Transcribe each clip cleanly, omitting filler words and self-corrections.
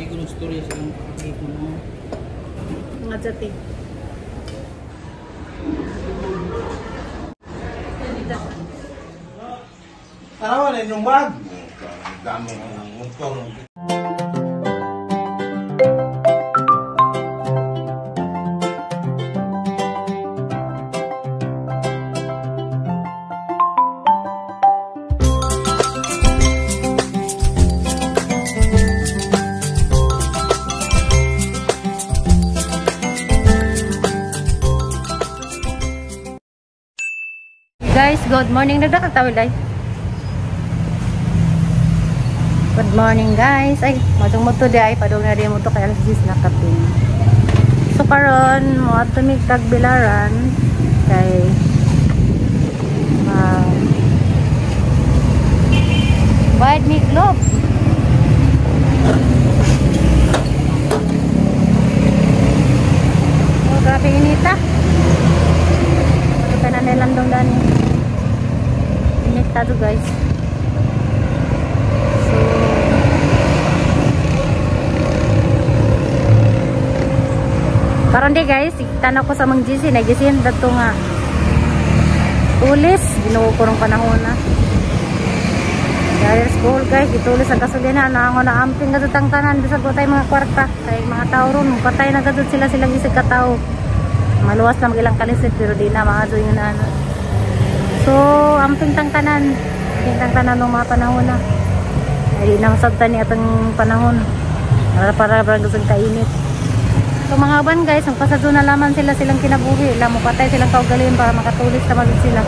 Siguro storya sa ilang pagkakipon mo. Mga jati. Tarawan na inyong bag. Damo ng motor. Guys, good morning. Nagdakag tawil ay. Good morning, guys. Ay, madung mo to di ay padung na di mo to kay alas 10 na kapin. So karon mo ato mig tagbilaran kay wide me globe. Oh, grabe inita. Ito na nilandong dani. Inita to, guys. So, karon di guys, tanaw ko sa mang GC, nagisin dato nga. Tulis, Ginoo ko rong panahon na. Dahil school guys, gitulis ang gasolina, naango na amping gadto tang tanan bisag wa tay mga kwarta kay mga tao ron, patay na gadto sila silang isig ka tao. Maluwas na mag ilang kalisid pero di na maadto yung ano. So, amping tang tanan, amping tang tanan ng mga panahon na. Ay, di na masabtan ni atong panahon. Para para barang gustong kainit. So mga uban guys, ang pasado na laman sila silang kinabuhi. Lamo patay silang kaugalingon para makatulis na magid sila.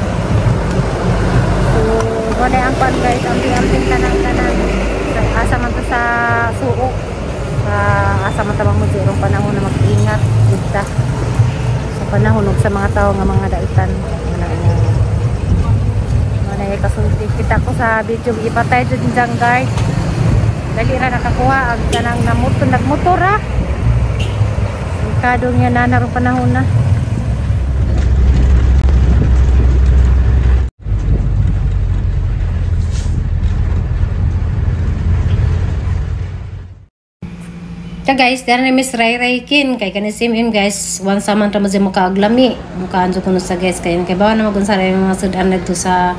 So, wala ang pan guys, amping-amping tanan-tanan. Asa man to sa suok. Asa man ta mamudyo rong panahon na mag-ingat kita sa panahon ug sa mga tawo nga mga daitan. Wala ay kasulti kita ko sa video ipatay jud jang guard. Dali ra nakakuha ang kanang namotor nagmotor ra. Kadong yan na narong panahon na. Ka guys, dara na Miss Ray Ray Kin kay kani sim im guys, once a month ra mo siya mukaaglami. Mukaan jud kuno sa guys kay kay bawa na magunsa ra yung mga sudan nagto sa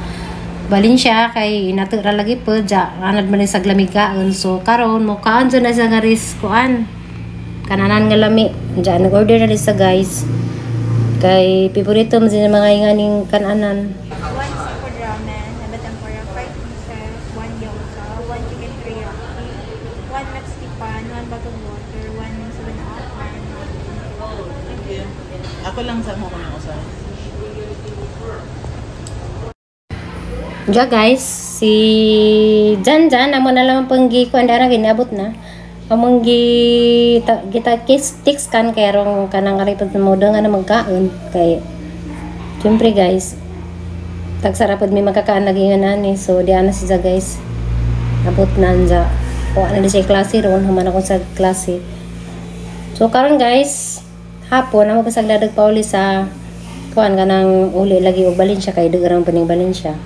Valencia kay inato ra lagi po ja anad man sa glamigaon. So karon mukaan jud na siya nga ris kuan. Kananan nga lami. Diyan nag-order na sa guys. Kay favorito mo siya mga inganing kananan. One seafood ramen, naba tempura, 5 pieces, 1 gyoza, 1 chicken teriyaki, 1 Mexican, 1 bottled water, 1 7 Up, and Thank you. Ako lang sa mo ko na usa. Ja guys, si Jan Jan amo na lang ang panggi ko andara giniabot na. Among gita gita kiss text kan kay rong kanang aripod mo nga na magkaon kay syempre guys tagsarapod mi magkakaan lagi nga nani, so di ana siya guys abot na anja o ana di siya klase ron human ako sa klase. So karon guys hapon amo kasagladag pauli sa kuan kanang uli lagi og Valencia kay dugang paning Valencia.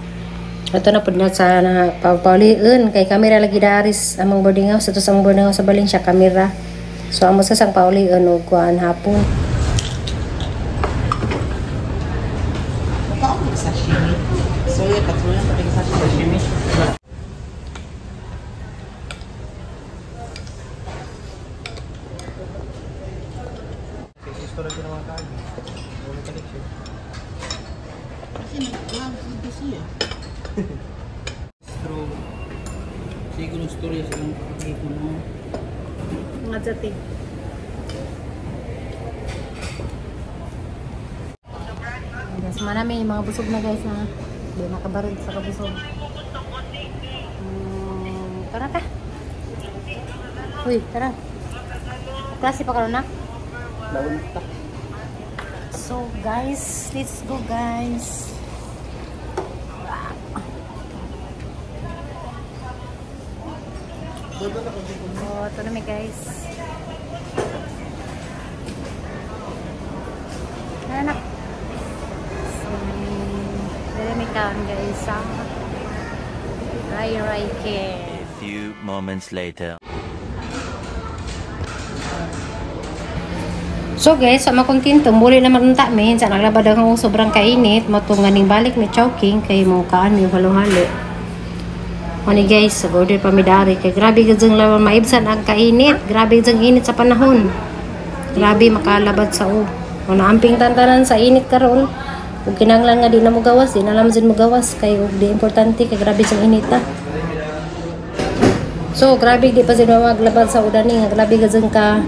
Ato na pud na sa na paulion kay kamera lagi daris among boarding house ato sa among boarding house sa Valencia kamera. So amo sa sang paulion og kuan hapon. Mukha sashimi. Soya patrulan pa kay sashimi. Kasi nag-vlog dito siya. Siguro storya sa ilang pagkakipon mo. Mga jati. Guys, manami mga busog na guys ha. Di nakabarod sa kabusog. Tara ta. Uy, tara. Klase pa karon na? Lawan ta. So guys, let's go guys. Oh, ito na may guys. Anak. So, dali may kaon guys sa Rai Rai Kin. A few moments later. So guys, sa makontento, muli naman unta mi sa naglabad ang sobrang kainit, mo nga ning balik mi Chowking kay mo kaan mi halo-halo. Mani guys, sa order pa mi dari kay grabe gud ang lawan maibsan ang kainit, grabe gud ang init sa panahon. Grabe makalabad sa u. Una amping tantanan sa init karon. Ug kinahanglan nga di na mo gawas, di na lang mo gawas kay ug di importante kay grabe ang init ta. So grabe di pa sila maglabad sa udan ni nga grabe gud ang ka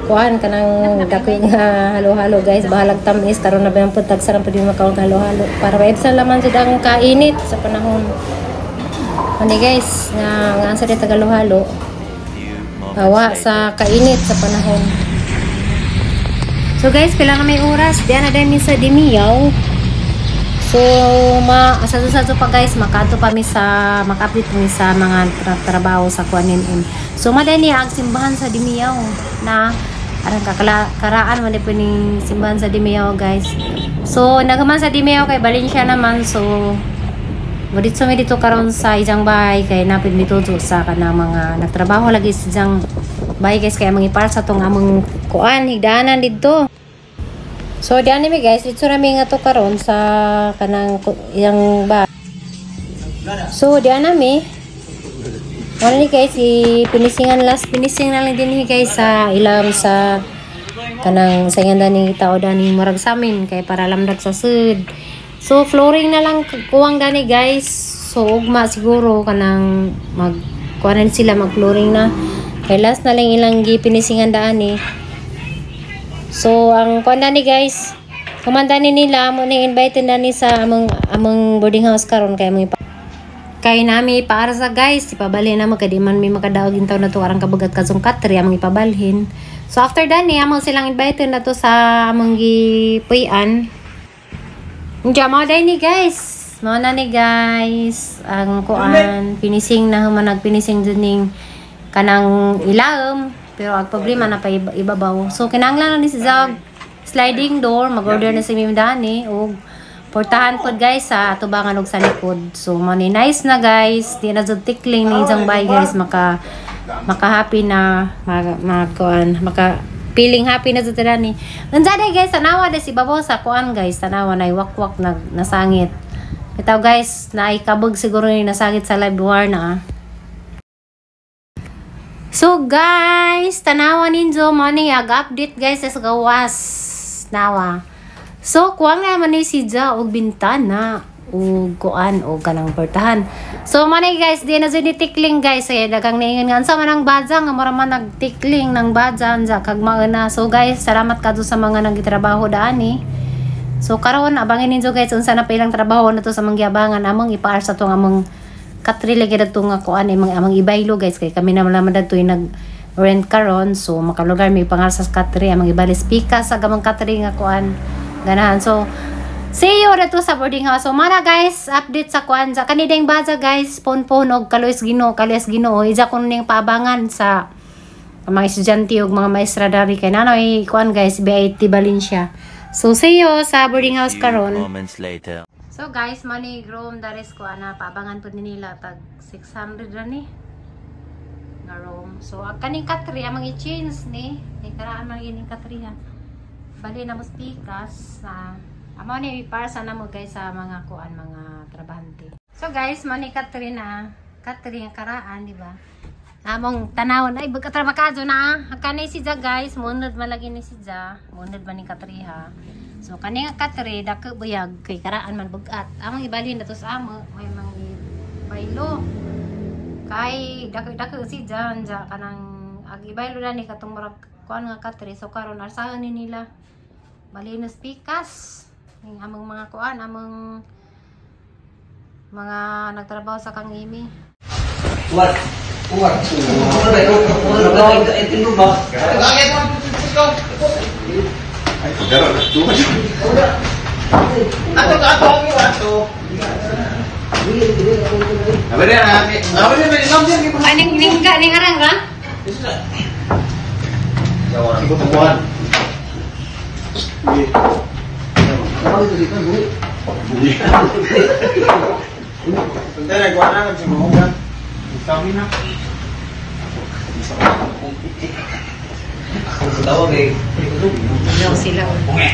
kuan kanang dako nga halo-halo guys, bahalag tamis karon na ba ang pud sarang pud makaon halo-halo para maibsan laman jud ang kainit sa panahon. Ani guys, nga nga sa dita halo-halo bawa sa kainit sa panahon. So guys, pila na may oras, diyan na dahil sa Dimiyaw. So ma asa-asa pa guys, makaadto pa mi sa maka-update mi sa mga trabaho sa kuan MM. So madani ang simbahan sa Dimiyaw na aran kakala karaan man po ning simbahan sa Dimiyaw guys. So nagaman sa Dimiyaw kay Valencia naman, so moditso mi dito karon sa isang bahay kay napid mi tudlo sa kanang mga nagtrabaho lagi sa isang bahay guys kay among ipar sa tong among kuan higdanan didto. So diyan mi guys, dito ra mi nga to karon sa kanang iyang bahay. So diyan nami. Wala ni guys, i-finishingan last finishing na lang din ni guys sa ilam sa kanang sa ingan dani tao dani murag samin kay para lamdag sa sud. So flooring na lang kuwang dani guys. So ugma siguro kanang mag kuan sila mag flooring na. Kay last na lang ilang gi-finishingan daan eh. So ang kuan dani guys, kumanda ni nila mo ni invite na ni sa among among boarding house karon kay among kay nami para sa guys ipabalhin na magkadi man mi makadaog intaw na to arang kabagat kasong katri among ipabalhin. So after that ni among silang invite na to sa among gipuy-an. Diyan mo day ni guys. Mao na ni guys ang kuan finishing na human nagfinishing dun ning kanang ilaom pero ang problema na pa ibabaw. So kinahanglan na ni si Zag sliding door, mag-order na si Mim Dani og portahan pod guys sa atubangan og sa likod. So mo ni nice na guys, di na jud tikling ni isang bay guys, maka maka happy na maka maka feeling happy na jud ni. Unsa day guys, tanawa day si babaw sa kuan guys, tanawa nay wakwak nag nasangit. Bitaw guys, naikabog siguro ni nasangit sa live wire na. So guys, tanawa ninyo mo ni ag-update guys sa gawas nawa. So kuwang naman ni si Ja og bintana og kuan og kanang portahan. So man ni guys, di na jud ni tikling guys, ay daghang niingon nga unsa man ang badya nga mura man nagtikling ng badya unsa kag mauna. So guys, salamat kadto sa mga nagtrabaho daan eh. So karon abangin ninyo guys unsa na pa ilang trabaho na to sa manggiabangan among ipaar sa tong among katri lagi dadto nga kuan eh, mga amang ibaylo guys kay kami naman naman dadto nag rent karon, so makalugar mi pangal sa katri among ibalis pika sa gamang katri nga kuan ganahan. So see you dito sa boarding house. So mana guys, update sa kuan sa kanideng baza guys, pon-pon og kaluis Ginoo, kaluis Ginoo, ija kun ning paabangan sa mga estudyante ug mga maestra dari kay nanoy kuan guys BIT Valencia. So see you sa boarding house karon. Moments later. So guys, money room daris ko ana paabangan pud ni nila tag 600 ra ni nga room. So ang kaning katri among i-change ni kay karaan man ining katri ha. Bali na mo pikas na amo ni para sa namo guys sa mga kuan mga trabahante. So guys, money katri na katri ang karaan, di ba? Among tanawon ay bagka na. Kanay si Ja guys, munod malagi ni si Ja, munod man ni katri ha. So kani nga katri dako buyag kay karaan man bugat. Among ibalhin na to sa amo, may mang ibaylo. Kay dako-dako si Ja ja kanang ag ibaylo na ni katong murag kuan nga katri. So karon arsahan ni nila. Balinos pikas ning among mga kuan, among mga nagtrabaho sa kang imi. What? What? Aning ningga ning arang ra? Tawag eh. Daw sila. Okay.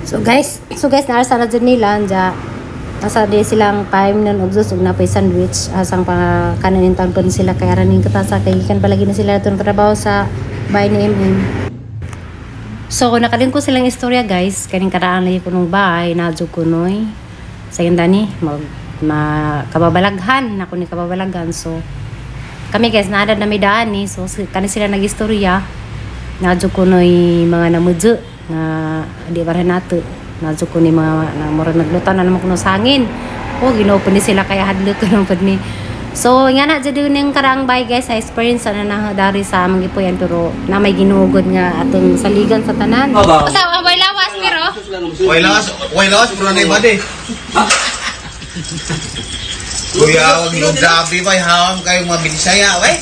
So guys, naarsa na dyan nila anja. Nasa di silang time nun og sus og napay sandwich asang pa kanin taon pa sila kay araning katasa kay gikan palagi na sila itong trabaho sa bahay ni MM. So kung nakalingko silang istorya guys, kaning karaan lagi ko nung bahay na ko noy. Sa dani mag ma, kababalaghan na ko ni kababalaghan. So kami guys naadad na may daan ni, so kani sila nagistorya nadyo ko noy mga namudyo nga di para nato nadyo ko ni mga na murag nagluto na naman kuno sa hangin o Ginoo ni sila kaya hadlok ko naman ni. So nga na jud ning karaang bay guys sa experience na na dari sa among gipuy-an pero na may Ginoo nga atong saligan sa tanan. Sa way lawas pero Way lawas, pero na iba di. Kuya, wag yung grabe ba, hawam kayong mga binisaya, wey.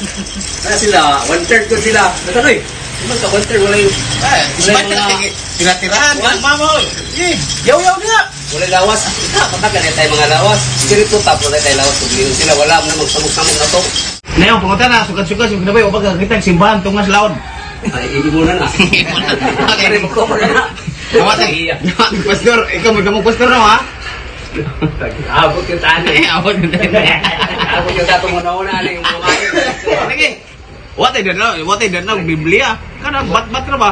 Ano sila? 1/3 ko sila. Natanoy. Diba sa 1/3 wala yung Eh, isbat na tinatirahan, mama, oy. Eh, yaw-yaw na. Wala lawas. Kapag na tayo mga lawas. Spirito tap wala tayo lawas. Tubliyon sila wala na magsamok-samok na to. Ngayon, pumunta na, sukat-sukat, yung ginabay, upag kakita, simbahan, tungas laon. Ay, hindi mo na na. Okay. Ay, mo na na. Nawatag, pastor, ikaw magkamong pastor no, ha? Abot yung tani. Eh, abot yung tani. Abot yung tato mo na una, ano yung mga Sige. What I don't know, what I don't know, Biblia. Kana bat-bat na ba?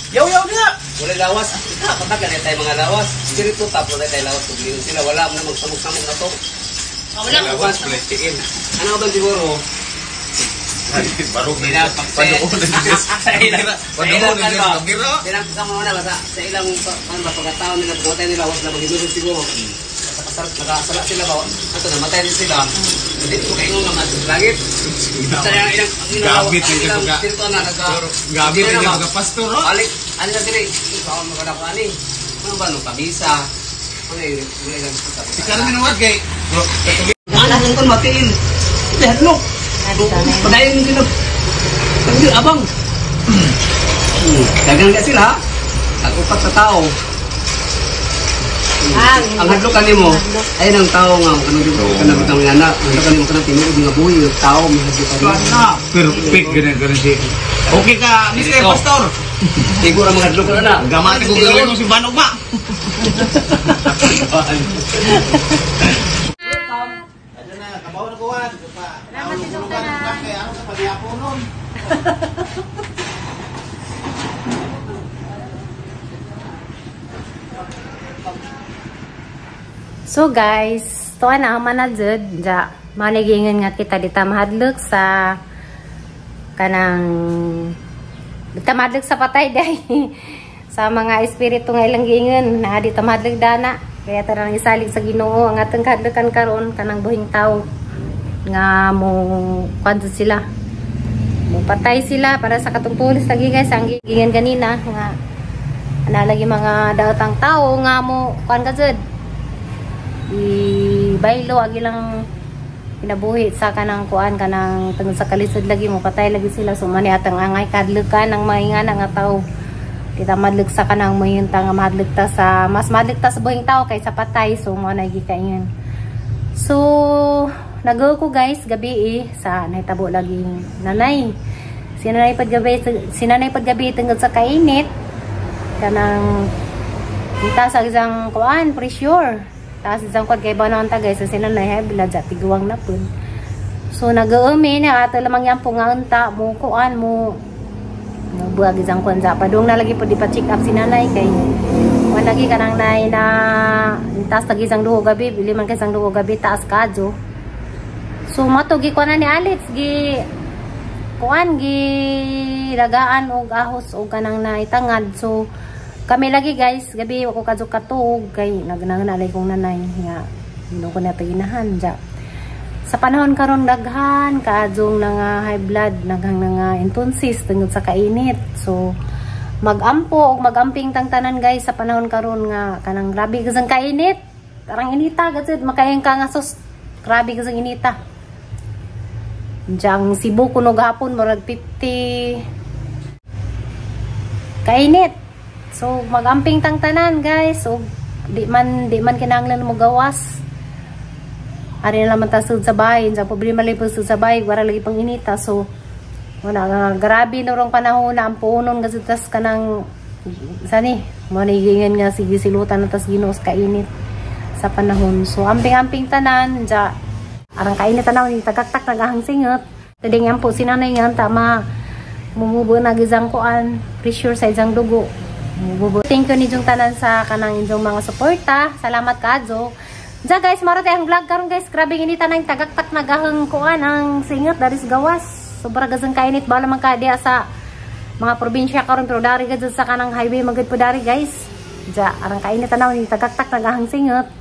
Yaw-yaw na. Wala lawas. Kapag na tayo mga lawas. Spirito tap wala tayo lawas. Tubliyon sila wala na magsamok-samok na to. Wala Lawas, chicken. Ano ba siguro? Barog Sila sa ilang sa ilang Padoon ano na Biro. Silang sa mga basta sa ilang ano ba pagkatao nila pagkamatay nila was na magiging siguro. Nakasal nakasala sila ba? Ato namatay din sila. Hindi ko kayo nga mas langit. Sa ilang ilang Gabi ilang tayo ilang pagka- spirito na naga Gabi Sila tayo ba? mga pastor, oh. Balik ano na sila? Ikaw ang maganda ko ani. Ano ba no kabisa? Ano yun? Wala ilang Si Carmen Wad kay Ano ang kon matiin? Hadlok. Padayon sila. Pag abang. Dagang ka sila. Ang upat sa tao. Ah, Ang hadlok kanimo ay ang tao nga ano di ko kana bitang nga na hadlok kanimo kanang tinuod nga buhi yung tao may hadlok kanimo. Kana perfect ganun ganun si. Okay ka, Mr. Dito. Pastor. Siguro ang mga hadlok na na. Gamati ko gawin mo si Banog ba? Salamat inyong tanan. So guys, tuwa na man na jud ja manigingon nga kita dita mahadlok sa kanang dita mahadlok sa patay day sa mga espiritu nga ilang giingon na dita mahadlok dana kaya tanang isalig sa Ginoo ang atong kahadlokan karon kanang buhing tawo nga mo kuan jud sila mo patay sila para sa katong pulis lagi guys ang giingon ganina nga ana lagi mga daotang tao nga mo kuan ka jud ibaylo ang ilang kinabuhi sa kanang kuan kanang tungod sa kalisod lagi mo patay lagi sila so mani atang angay kadlukan ang maingana nga tao kita madlog sa kanang mayunta nga madlog ta sa mas madlog ta sa buhing tao kaysa patay so mo na gikaingon. So nagaw ko guys gabi eh, sa nahitabo lagi nanay sinanay paggabi tungod sa kainit kanang kita sa isang kuan pressure taas isang kuan kay banon ta guys sa sinanay hay bila ja tiguang na pud. So nagaumi na ato lamang yan po nga unta mo kuan mo buag isang kuan sa padung na lagi pud di pa check up si nanay kay wan lagi kanang nay na taas tag isang duho gabi bili man kay isang duho gabi taas kadyo. So mato gi kuan na ni Alex gi kuan gi lagaan og ahos og kanang naitangad. So kami lagi guys gabi ako kadyo katuog kay nagnanalay kong nanay nga hino ko na taginahan ja. Sa panahon karon daghan kaadjong nga high blood naghang nga intonsis tungod sa kainit. So magampo og magamping tang tanan guys sa panahon karon nga kanang grabe kasang kainit. Arang inita gud, makayang ka nga sus. Grabe gud ang inita. Diyang Cebu kuno gahapon murag 50. Kainit. So magamping tang tanan, guys. So di man kinahanglan mo gawas. Ari na naman ta sud sa bahay. Sa problema lang po sud sa bahay, wala lagi pang inita. So wala nga grabe no rong panahon na ang punon kasi tas kanang sani mo ni gingan nga sige silutan na tas Ginoo sa kainit sa panahon. So amping-amping tanan ja, arang kainit tanaw ni tagaktak nagahang singot. Tadi nga po si nanay nga tama mumubo na gizang kuan pressure sa isang dugo. Mububo. Thank you ninyong tanan sa kanang inyong mga suporta. Salamat kaadyo. Ja guys, maro ang vlog karon, guys. Grabe inita nang tagaktak nagahang kuan ang singot dari sa gawas. Sobra gazang kainit bala man ka diya sa mga probinsya karon, pero dari gud sa kanang highway magud po dari, guys. Ja, arang kainit tanaw ni tagaktak nagahang singot.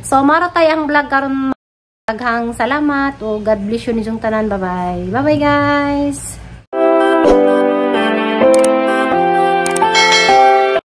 So maro tay ang vlog karon. Daghang salamat o God bless you ninyong tanan. Bye-bye. Bye-bye, guys.